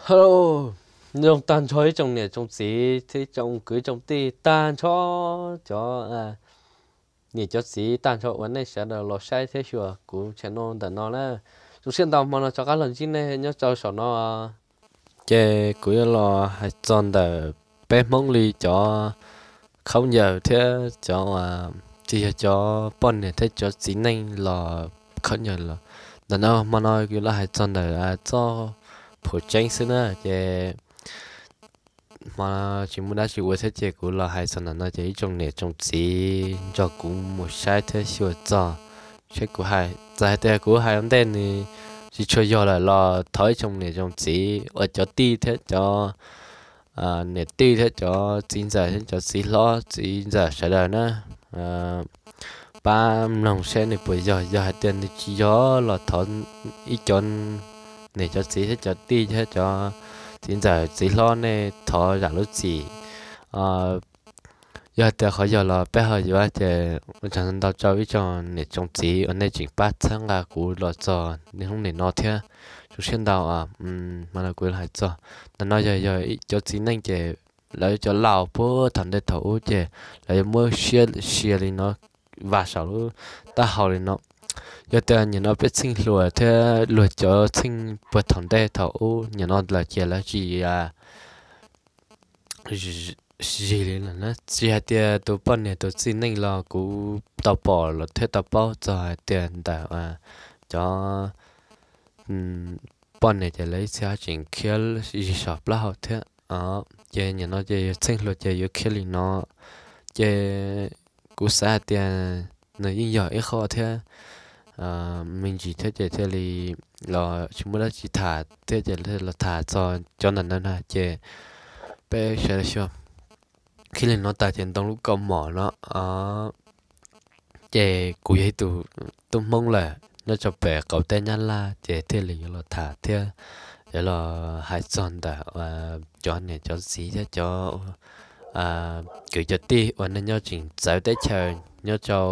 Hello, zoo tag nrho ib tsoom niam tsoom txiv thiab tsoom kwv tsoom tij tag nrho cov niam cov txiv tag nrho uas nej sawv daws los saib thiab xyuas kuv channel ntawm no na. Zoo siab ntau hmo no rov qab los ntsib nej nyob rau saum no. Ces kuv yuav los hais txog ntawm peb Hmoob li cov khaub ncaws thiab cov uas tsis yog cov poj niam thiab cov txiv neej los khaub ncaws los. Ntawm no hmo no kuv yuav los hais txog ntawm txoj phuam tseeb xwb na. Ces hmo no tsis muaj dab tsi ua thiab ces kuv los hais txog ntawm no ces ib tsoom niam tsoom txiv nrog kuv mus saib thiab xyuas txog. Saib kuv hais, txawm hais tias kuv hais ua ntej nws tsis tshua yog lawm los thov ib tsoom niam tsoom txiv uas cov tij thiab cov niam tij thiab cov txiv ntxawm thiab cov txiv hlob txiv ntxawm sawv daws na, pab mloog saib nws puas yog. Yog hais tias nws tsis yog los thov ib cov niam cov txiv thiab cov tij thiab cov txiv ntxawm txiv hlob nej thov zam lub txim. Yog hais tias qhov yog los peb ho yuav. Ces ua tsaug ntau rau ib tsoom niam tsoom txiv uas nej tseem pab txhawb nqa kuv los txog niaj hnub nim no thiab. Zoo siab ntau. Hmo no kuv hais txog ntawm no yog, yog cov txiv neej ces lawv cov laus puag thaum ntej thaum ub ces lawv yuav muab siab sia li no, vas saum lub taub hau li no. Yog tias nim no peb txheej hluas thiab luag cov txheej puag thaum ntej thaum ub nim no lawv cia lawv tsis zis li lawm na. Tsis hais tias tus poj niam tus txiv neej los kuv tau pom los thiab tau paub txog hais tias ntawm cov poj niam ces lawv ib txhia tseem khiav zis saum plaub hau thiab. Ces nim no ces yog txheej hluas ces yuav khiav li no. Ces kuv xav hais tias nws yeej yog ib qho thiab me ntsis thiab ces thiaj li los tsis muaj dab tsi tham thiab ces los tham txog cov ntawm no na. Ces peb sawv daws xyuas, khiav li no tas ces ntoo lub kaus mom no. Ces kuv yog ib tug tub Hmoob lawm nyob rau pem qaum teb Nyab Laj ces thiaj li yuav los tham thiab yuav los hais txog ntawm cov niam cov txiv thiab cov kwv cov tij uas nej nyob tseem txawv teb chaws nyob rau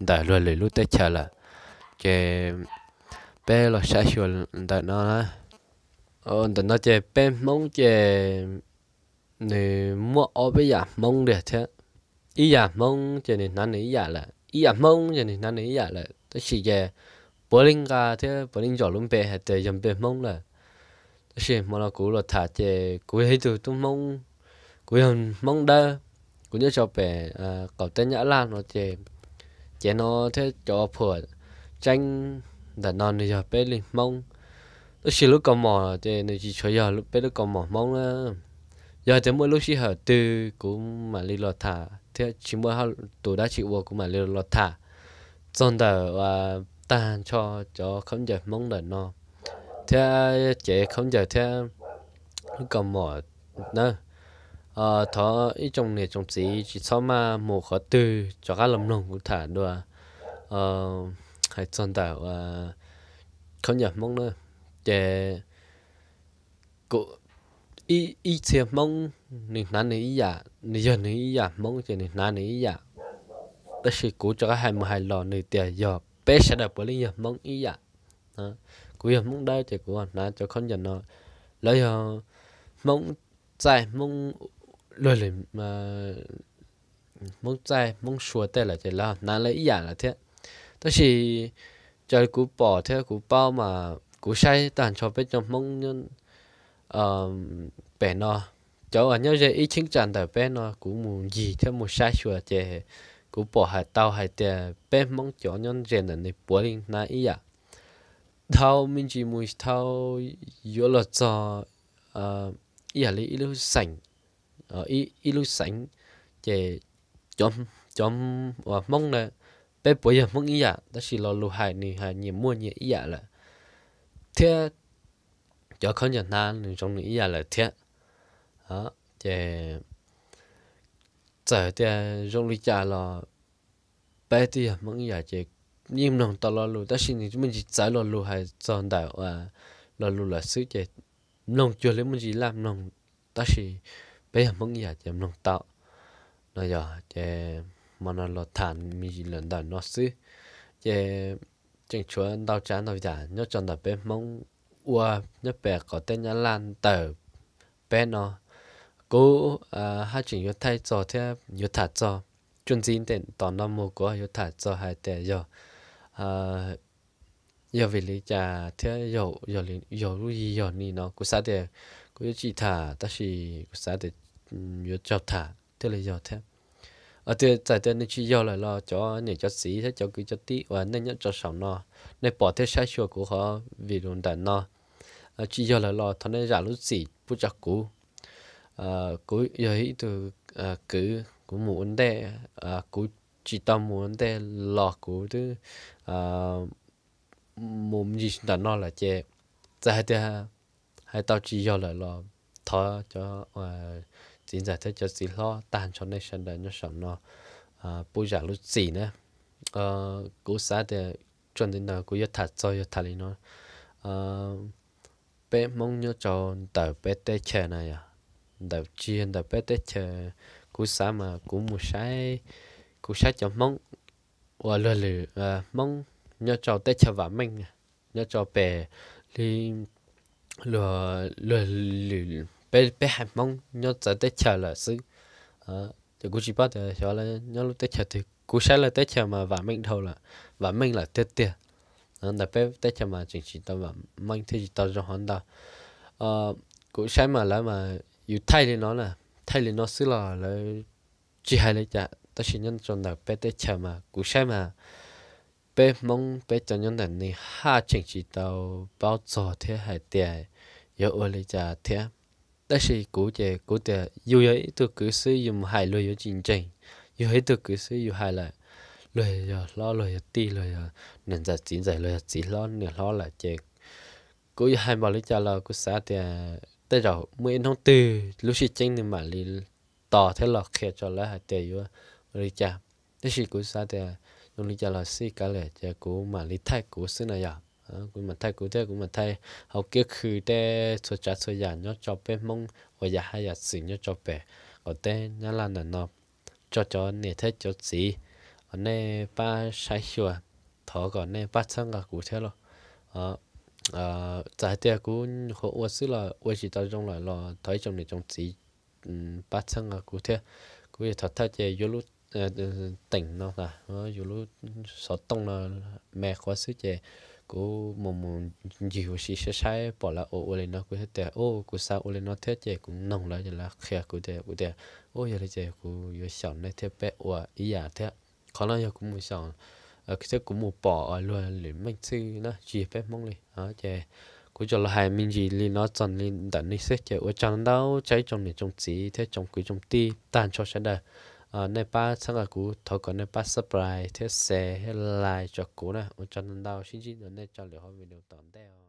ntawm luag lwm lub teb chaws lawm. Ces peb los saib xyuas ntawm no. Ntawm no ces peb Hmoob ces nws muaj ob peb yam Hmoob li thiab. Ib yam Hmoob ces nws hnav nws ib yam lawm, ib yam Hmoob ces nws hnav nws ib yam lawm, tab sis ces puav leej nqa thiab puav leej ntsaum lub npe hais tias yog npe Hmoob lawm. Tab sis hmo no kuv los tham ces kuv yog ib tug tub Hmoob, kuv yog Hmoob Dawb, kuv nyob rau pem qaum teb Nyab Laj no ces, ces no thiab cov phuam tseeb ntawm no nws yog peb li Hmoob. Tab sis lub kaus mom ces nws tsis tshua yog peb lub kaus mom Hmoob na. Yog tias muaj lub sij hawm twg kuv mam li los tham thiab tsis muaj tus dab tsi ua kuv mam li los tham txog ntawm tag nrho cov khaub ncaws Hmoob ntawm no thiab cev khaub ncaws thiab lub kaus mom na. Thov ib tsoom niam tsoom txiv tsis txhob maj mus qhov twg, rov qab los mloog kuv tham dua hais txog ntawm khaub ncaws Hmoob na. Ces ib txhia Hmoob nws hnav nws ib yam, nws yog nws ib yam Hmoob ces nws hnav nws ib yam. Tab sis kuv rov qab hais mus hais los nws tias yog peb sawv daws puav leej yog Hmoob ib yam. Kuv yog Hmoob Dawb ces kuv hnav cov khaub ncaws no. Lawv yog Hmoob Txaij, Hmoob luag lwm, Hmoob Txaij Hmoob Suav tej lawm ces lawv hnav lawv ib yam lawm thiab. Tab sis raws li kuv pom thiab kuv paub mas kuv saib tag nrho peb cov Hmoob nyob pem no, cov uas nyob ze ib cheeb tsam ntawm peb no kuv mus ncig thiab mus saib xyuas ces kuv pom hais tau hais tias peb Hmoob cov nyob ze ntawm nws puav leej hnav ib yam. Dhau me ntsis mus dhau yuav los txog ib yam li ib lub xeem, ib lub xeev, ces cov uas Hmoob na, peb puav yog Hmoob ib yam tab sis lo lus hais nws hais nyias muaj nyias ib yam lawm, thiab cov khaub ncaws hnav nws zoo nws ib yam lawm thiab. Ces txawm tias zoo li cas los peb twb yog Hmoob ib yam ces yeej mloog tau lo lus tab sis nws muaj ntsis txawv lo lus hais txog ntawm uas lo lus lawm xwb ces mloog cuag li muaj ntsis laj mloog, tab sis peb yog Hmoob ib yam ces mloog tau no yog. Ces hmo no los tham me ntsis lawm ntawm no xwb, ces tseem tshuav ntau tsav ntau yam nyob rau ntawm peb Hmoob ua nyob pem qaum teb Nyab Laj ntawm peb no. Kuv haj tseem yuav thaij txog thiab yuav tham txog, tsuas ntxiv ntev tom no mus kuv yuav tham txog hais tias yog yog vim li cas thiab yog, yog lub yog ni no kuv xav tias kuv yuav tsis tham tab sis kuv xav tias yuav tau tham thiaj li yog thiab. Txawm tias nws tsis yog lawm los cov niam cov txiv thiab cov kwv cov tij uas nej nyob rau saum no, nej pom thiab saib xyuas kuv qhov video ntawm no, tsis yog lawm los thov nej zam lub txim pub rau kuv. Kuv yog ib tug kwv, kuv mus ua ntej, kuv tsis tau mus ua ntej los kuv twb mus ntsis ntawm no lawm ces txawm hais tias hais tau tsis yog lawm los thov cov txiv ntxawm thiab cov txiv hlob tag nrho nej sawv daws nyob saum no pub zam lub txim na. Kuv xav tias tsuas ntxiv ntawd kuv yuav tham txog yuav tham li no, peb Hmoob nyob rau ntawm peb teb chaws na yog, ntawm tsis yog ntawm peb teb chaws, kuv xav mas kuv mus saib, kuv saib cov Hmoob uas luag lwm, Hmoob nyob rau teb chaws vam meej, nyob rau pem li luag lwm, peb peb haiv Hmoob nyob txawv teb chaws lawm xwb. Ces kuv tsis paub tias xyov lawv nyob lub teb chaws twg, kuv saib lawv teb chaws mas vam meej dhau lawm, vam meej lawm tiag tiag. Ntawm peb teb chaws mas tseem tsis tau vam meej thiab tsis tau zoo hov ntau. Kuv saib mas lawv mas yus thaij li no na, thaij li no xwb los lawv tsis hais li cas tab sis nyob rau ntawm peb teb chaws mas kuv saib mas peb Hmoob peb cov nyob ntawm ne haj tseem tsis tau paub txog thiab hais tias yuav ua li cas thiab. Tab sis kuv ces kuv tias yus yog ib tug kwv xwb yus mus hais luag yuav tsis ntseeg, yus yog ib tug kwv xwb yus hais lawm, luag yog hlob luag yog tij luag yog niam ntxawm txiv ntxawm luag yog txiv hlob niam hlob lawm ces kuv yuav hais npaum li cas los kuv xav tias tej zaum muaj ib hnub twg lub sij ceeb nws mam li tos thiab los qhia rau lawv hais tias yuav ua li cas. Tab sis kuv xav tias zoo li cas los xij kav liam ces kuv mam li thaij kuv xwb na yog. Kuv mam thaij kuv thiab kuv mam thaij hauv kiab khw tej txhua tsav txhua yam nyob rau peb Hmoob uas yam haj yam txwm nyob rau pem qaum teb Nyab Laj ntawm no tso cov niam thiab cov txiv, nej pab saib xyuas, thov kom nej pab txhawb nqa kuv thiab lauj. Txawm hais tias kuv nyuam qhuav ua xwb los ua tsis tau zoo lawm los thov ib tsoom niam tsoom txiv pab txhawb nqa kuv thiab. Kuv yuav thov thawj ces yuav lub teem no, yuav lub xov tooj no me qhuav xwb ces kuv mus mus ncig ua si saib saib pom lawv ua ua li no kuv thiaj tias u kuv xav ua li no thiab ces kuv noog lawv ces lawv qhia kuv tias, kuv tias u yog li ces kuv yuav xyaum nej thiab peb ua ib yam thiab. Qhov no yog kuv mus xyaum thiab kuv mus pom luag lwm meej txwj na tsis yog peb Hmoob li. Ces kuv tsuas los hais me ntsis li no txog li ntawm no xwb ces ua tsaug ntau tsaug ib tsoom niam tsoom txiv thiab tsoom kwv tsoom tij tag nrho sawv daws. Nej pab txhawb nqa kuv, thov kom nej pab subscribe thiab share thiab like rau kuv na. Ua tsaug ntau ntau, sib ntsib dua nej rau lwm hauv video tom ntej.